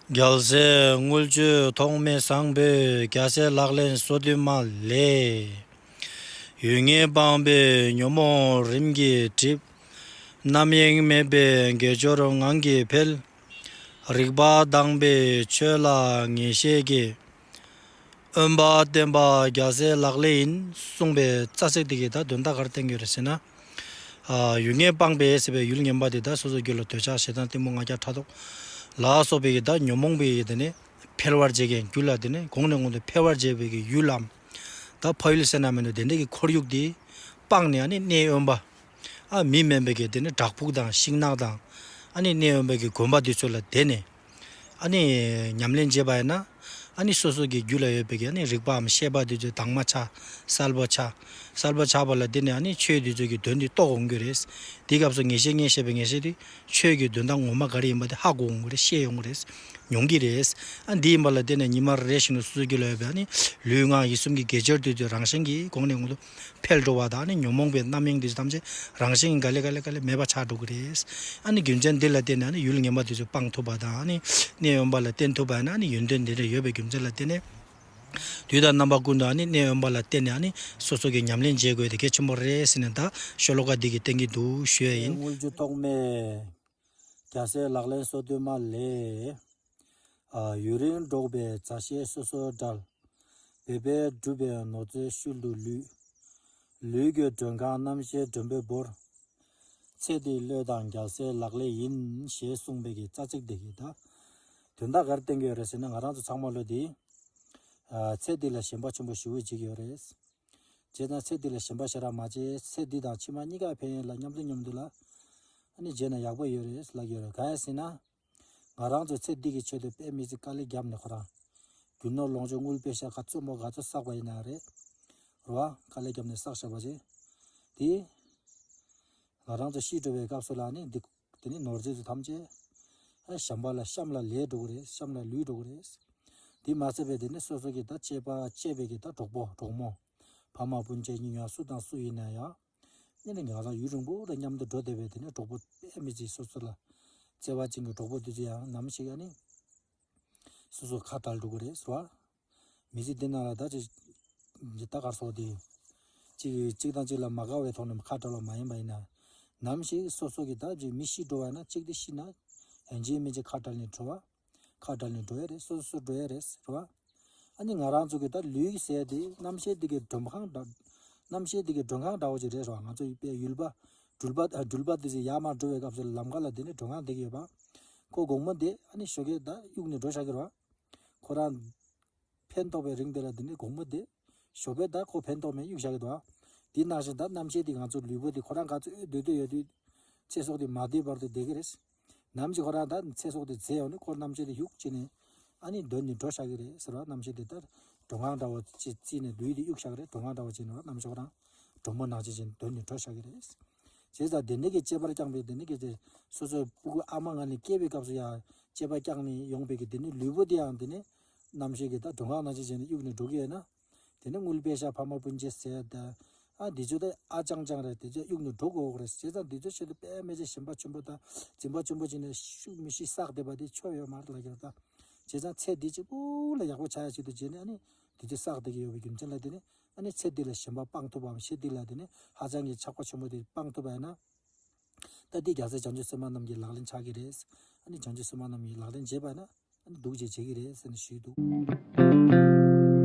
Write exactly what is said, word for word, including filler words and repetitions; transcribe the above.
རྒྱལ་སྲས་དངུལ་ཆུ་ཐོགས་མེད་བཟང་པོས། རྒྱལ་སྲས་ལག་ལེན་སོ་བདུན་མ་ལས། ཡུལ་ངན་སྤངས་པའི་ཉོན་མོངས་རིམ་གྱིས་འགྲིབ། རྣམ་གཡེང་མེད་པའི་དགེ་སྦྱོར་ངང་གིས་འཕེལ། རིག་པ་དྭངས་པའི་ཆོས་ལ་ངེས་ཤེས་སྐྱེ། དབེན་པ་བསྟེན་པ་རྒྱལ་སྲས་ལག་ལེན་ཡིན། གསུངས་པའི་རྩ་ཚིག་དེ་གིས་ད་དོན་དག་ག་རེ་བསྟན་གྱི་ཡོད་རེད་ཟེར་ན། ཨ། ཡུལ་ངན་སྤངས་པས་ཟེར་བའི་ཡུལ་ངན་པ་དེ་ད་སོ་སོ་རྒྱུད་ལ་འདོད་ཆགས་ཞེ་སྡང་གཏི་མུག་ང་རྒྱལ་ཕྲག་དོག་ལ་སོགས་པའི་གི་ད་ཉོན་མོངས་པའི་དེ་ནི་འཕེལ་བར་བྱེད་མཁན། རྒྱུད་ལ་དེ་ནི་གོང་ནས་གོང་དུ་འཕེལ་བར་བྱེད་པའི་གི་ཡུལ་ལམ། ད་ཕ་ཡུལ་ཟེར་ན་མི་འདུག་དེ་འདྲའི་གི་ཁོར་ཡུག་དེ་སྤངས་ནས། ཨ་ནི་གནས་དབེན་པ། ཨ། མི་དམན་པའི་གི་དེ་ནི་བྲག་ཕུག་དང་ཤིང་ནགས་དང་། ཨ་ནི་གནས་དབེན་པའི་གི་དགོན་པ་དེ་ཚོ་ལ་བསྡད་ནས། ཨ་ནི་ཉམས་ལེན་བྱེད་པ་ཡིན་ན། ཨ་ནི་སོ་སོ་གི་རྒྱུད་ལ་ཡོད་པའི་གི་ཨ་ནི་རིག་པའམ་ཤེས་པ་དེ་ཚོ་དྭངས་མ་ཆགས། གསལ་པོ་ཆགས། གསལ་པོ་ཆགས་པ་ལ་བརྟེན་ནས་ཨ་ནི་ཆོས་དེ་ཚོ་གི་དོན་དེ་རྟོགས་འོང་གི་རེད། དེའི་སྐབས་སུ་ངེས་ཤེས་ངེས་ཤེས་པའི་ངེས་ཤེས་དེ་ཆོས་ཀྱི་དོན་དག་ངོ་མ་ག་རེ་ཡིན་པ་དེ་ཧ་གོ་འོང་གི་རེད། ཤེས་ཡོང་གི་རེད། མྱོང་གི་རེད། ཨ། འདི་ཡིན་པ་ལ་བརྟེན་ནས་ཉི་མ་རེ་བཞིན་དུ་སོ་སོའི་རྒྱུད་ལ་ཡོད་པའི་ཨ་ནི་ལུས་ངག་ཡིད་གསུམ་གྱི་དགེ་སྦྱོར་དེ་ཚོ་རང་བཞིན་གྱིས་གོང་ནས་གོང་དུ་འཕེལ་འགྲོ་བ་དང་། ཨ་ནི་ཉོན་མོངས་པའི་རྣམ་གཡེང་དེ་ཚོ་ཐམས་ཅད་རང་བཞིན་གྱིས་ག་ལེ་ག་ལེ་ག་ལེ་མེད་པ་ཆགས་འགྲོ་གི་རེད། ཨ་ནི་རྒྱུ་མཚན་འདི་ལ་བརྟེན་ནས་ཨ་ནི་ཡུལ་ངན་པ་དེ་ཚོ་སྤང་ཐུབ་པ་དང་། ཨ་ནི་གནས་དབེན་པ་ལ་བརྟེན་ཐུབ་པ་ཡིན་ན། ཨ་ནི་ཡོན་ཏན་དེ་འདྲ་ཡོད་པའི་རྒྱུ་མཚན་ལ་བརྟེན་ནས། དུས་དང་རྣམ་པ་ཀུན་ཏུ་ཨ་ནི་གནས་དབེན་པ་ལ་བརྟེན་ནས་ཨ་ནི་སོ་སོ་གི་ཉམས་ལེན་བྱེད་དགོས་དེ་གལ་ཆེན་པོ་རེད་ཟེར་ནས། ད་ཤོ་ལོ་ཀ་འདི་གིས་བསྟན་གྱི་འདུག་ཞུ་ཡ་ཡིན། དངུལ་ཆུ་ཐོགས་མེད། རྒྱལ་སྲས་ལག་ལེན་སོ་བདུན་མ་ལས། ཨ། ཡུན་རིང་འགྲོགས་པའི་མཛའ་བཤེས་སོ་སོར་བྲལ། འབད་པས་བསྒྲུབས་པའི་ནོར་རྫས་ཤུལ་དུ་ལུས། ལུས་ཀྱི་མགྲོན་ཁང་རྣམ་ཤེས་མགྲོན་པོས་བོར། ཚེ་འདི་བློས་བཏང་རྒྱལ་སྲས་ལག་ལེན་ཡིན། ཞེས་གསུངས་པའི་གི་རྩ་ཚིག་འདི་གིས་ད་དོན་དག་ག་རེ་བསྟན་གྱི་ཡོད་རེད་ཟེར་ན། ང་རང་ཚོ་ཚང་མ་ལོ་འདི། ཨ། ཚེ་འདི་ལ་ཞེན་པ་ཆེན་པོ་ཞེ་པོ་བྱེད་ཀྱི་ཡོད་རེད། བྱས་ཙང་ཚེ་འདི་ལ་ཞེན་པ་ཞེ་དྲག་མ་བྱེད། ཚེ་འདི་དང་ཕྱི་མ་གཉིས་ཀ་ཕན་ཡོན་ལ་མཉམ་དུ་མཉམ་དུ་ལ་ཨ་ནི་བྱས་ན་ཡག་པོ་ཡོད་རེད་ལབ་ཀྱི་ཡོད་རེད། གང་ཡིན་ཟེར་ན། ང་རང་ཚོ་ཚེ་འདི་གི་ཆེད་དུ་དཔེ་མི་སྲིད་དཀའ་ལས་བརྒྱབ་ནས། ཁོ་རང་རྒྱུ་ནོར་ལོངས་སྤྱོད་དངུལ་པེ་ཤ་ག་ཚོད་མོ་ག་ཚོད་བསགས་པ་ཡིན་ན་རེད། རེད་བ། དཀའ་ལས་བརྒྱབ་ནས་བསགས་བཞག་པ་བྱས། དེ་ང་རང་ཚོ་ཤི་འགྲོ་བའི་སྐབས་སུ་ལ་ནི་འདི། དེ་ནི་ནོར་རྫས་ཚོ་ཐམས་ཅད། ཨ། གཤམ་པ་ལ། གཤམ་ལ་ལུས་འགྲོ་གི་རེད། གཤམ་ལ་ལུས་འགྲོ་གི་རེད། དེ་མ་ཚད་པའི་དེ་ནི་སོ་སོ་གི་ད་གཅེས་པ་གཅེས་པའི་གི་ད་གྲོགས་པོ་གྲོགས་མོ། ཕ་མ་སྤུན་མཆེད་གཉིས་ཡང་སུ་དང་སུ་ཡིན་ན་ཡང་། ཨ་ནི་ང་རང་ཡུན་རིང་པོ་ལ་མཉམ་དུ་འགྲོ་བསྡད་པའི་དེ་ནི་གྲོགས་པོ་དཔེ་མི་སྲིད་སོ་སོ་ལ་བརྩེ་བ་ཅན་གྱི་གྲོགས་པོ་དེ་ཚོ་ཡང་ནམ་ཞིག་ཨ་ནི་སོ་སོ་ཁ་བྲལ་འགྲོ་གི་རེད་ཟེར་བ། མི་ཚེ་འདི་ནང་ལ་ད་ཅིག་ད་གར་སོགས་དེ་གཅིག་གཅིག་དང་གཅིག་ལ་མ་དགའ་བའི་ཐོག་ནས་ཁ་བྲལ་བ་མ་ཡིན་པ་ཡིན་ན། ནམ་ཞིག་སོ་སོ་གི་ད་ཅིག་མི་ཤི་འགྲོ་བ་ན། གཅིག་དེ་ཤི་ན་ཡང་ཅིག་མི་ཅིག་ཁ་བྲལ་ནས་འགྲོ་བ། ཁ་བྲལ་ནས་འགྲོ་ཡ་རེད། སོ་སོ་འགྲོ་ཡ་རེད་ཟེར་བ། ཨ་ནི་ང་རང་ཚོ་གི་ད་ལུས་ཟེར་དེ་རྣམ་ཤེས་དེ་གི་མགྲོན་ཁང་འདྲ། རྣམ་ཤེས་དེ་གི་མགྲོན་ཁང་འདྲ་བོ་ཅིག་རེད་ཟེར་བ། ང་ཚོ་ཡི་པའི་ཡུལ་པ་སྦྲུལ་པ། ཨ། སྦྲུལ་པ་དེ་ཚོ་ཡར་མར་འགྲོ་བའི་སྐབས་སུ་ལམ་ཁ་ལ་དེ་ནི་མགྲོན་ཁང་བསྡད་ཀྱི་ཡོད་པ། ཁོ་དགོང་མོ་དེ་ཨ་ནི་ཞོགས་ཀས་ད་གཡུགས་ནས་འགྲོ་བཞག་གི་རེད་བ། ཁོ་རང་ཕན་ཐོགས་པའི་རིང་དེ་ལ་དེ་ནི་དགོང་མོ་དེ་ཞོགས་པས་ད་ཁོ་ཕན་ཐོགས་མེད་གཡུགས་བཞག་གི་འདུག་ཨ། དེ་ནང་བཞིན་ད་རྣམ་ཤེས་དེ་ང་ཚོ་ལུས་པོ་དེ་ཁོ་རང་ག་ཚོད་སྡོད་སྡོད་ཡོད་དུས་ཚེ་སྲོག་དེ་མ་བདེ་བར་དུ་བསྡད་ཀྱི་རེད། ནམ་ཞིག་ཁོ་རང་ད་ཚེ་སྲོག་དེ་ཟད་ཡོང་ནས་ཁོ་རྣམ་ཤེས་དེ་གཡུག་བྱས་ནས་ཨ་ནི་གདོན་ནི་འགྲོ་བཞག་གི་རེད་ཟེར་བ། རྣམ་ཤེས་དེ་ད་མགྲོན་ཁང་འདྲ་བོ་ཅིག་བརྩིས་ནས་ལུས་དེ་གཡུག་བཞག་གི་རེད། མགྲོན་ཁང་འདྲ་བོ་བྱས་ནས་རྣམ་ཤེས་ཁོ་རང་མགྲོན་པོ་ནང་བཞིན་བྱས་ནས་གདོན་ནི་འགྲོ་བཞག་གི་རེད། བྱས་ཙང་དེ་ནས་ཀྱི་གཅེས་པར་བསྐྱངས་པའི་དེ་ནས་ཀྱི་དེ་སོ་སོའི་སྤུ་གུ་ཨ་མ་ང་ནི་སྐྱེས་པའི་སྐབས་སུ་ཡང་གཅེས་པར་བསྐྱངས་ནས་ཡོང་པའི་གི་དེ་ནི་ལུས་པོ་དེ་ཡང་དེ་ནི་རྣམ་ཤེས་ཀྱི་ད་མགྲོན་ཁང་ནང་བཞིན་བྱས་ནས་གཡུག་ནས་འགྲོ་གི་ཡོད་ན། དེ་ནི་དངུལ་པེ་ཤ་ཕ་མ་སྤུན་མཆེད་ཟེར་ད། ཨ། འདི་ཚོ་ད་ཨ་ཅང་ཅང་རེད། དེ་ཚོ་གཡུག་ནས་འགྲོ་དགོས་རེད། བྱས་ཙང་འདི་ཚོ་ཆེད་དུ་དཔེ་མི་ཚེ་ཞེན་པ་ཆེན་པོ་དང་འཛིན་པ་ཆེན་པོ་བྱས་ནས་ཤུགས་མི་ཤི་བསགས་བསྡད་པ་དེ་ཆོ་ཡོད་མ་རེད་ལབ་ཀྱི་རེད་ད། བྱས་ཙང་ཚེ་འདི་གཅིག་པུ་ལ་ཡག་པོ་ཆགས་ཡ་ཆེད་དུ་བྱས་ནས་ཨ་ནི་འདི་ཚོ་བསགས་བསྡད་ཀྱི་ཡོད་པའི་རྒྱུ་མཚན་ལ་དེ་ནི་ཨ་ནི་ཚེ་འདི་ལ་ཞེན་པ་སྤང་ཐུབ་པའམ་ཚེ་འདི་ལ་དེ་ནི་ཧ་ཅང་གི་ཆགས་པ་ཆེན་པོ་དེ་སྤང་ཐུབ་པ་ཡིན་ན། ད་འདི་རྒྱལ་སྲས་བྱང་ཆུབ་སེམས་དཔའ་རྣམས་ཀྱི་ལག་ལེན་ཆགས་ཀྱི་རེད། ཨ་ནི་བྱང་ཆུབ་སེམས་དཔའ་རྣམས་ཀྱི་ལག་ལེན་བྱས་པ་ཡིན་ན་ཨ་ནི་སྡུག་ཅིག་བྱེད་ཀྱི་རེད་ཟེར་ནས་ཞུས་འདུག།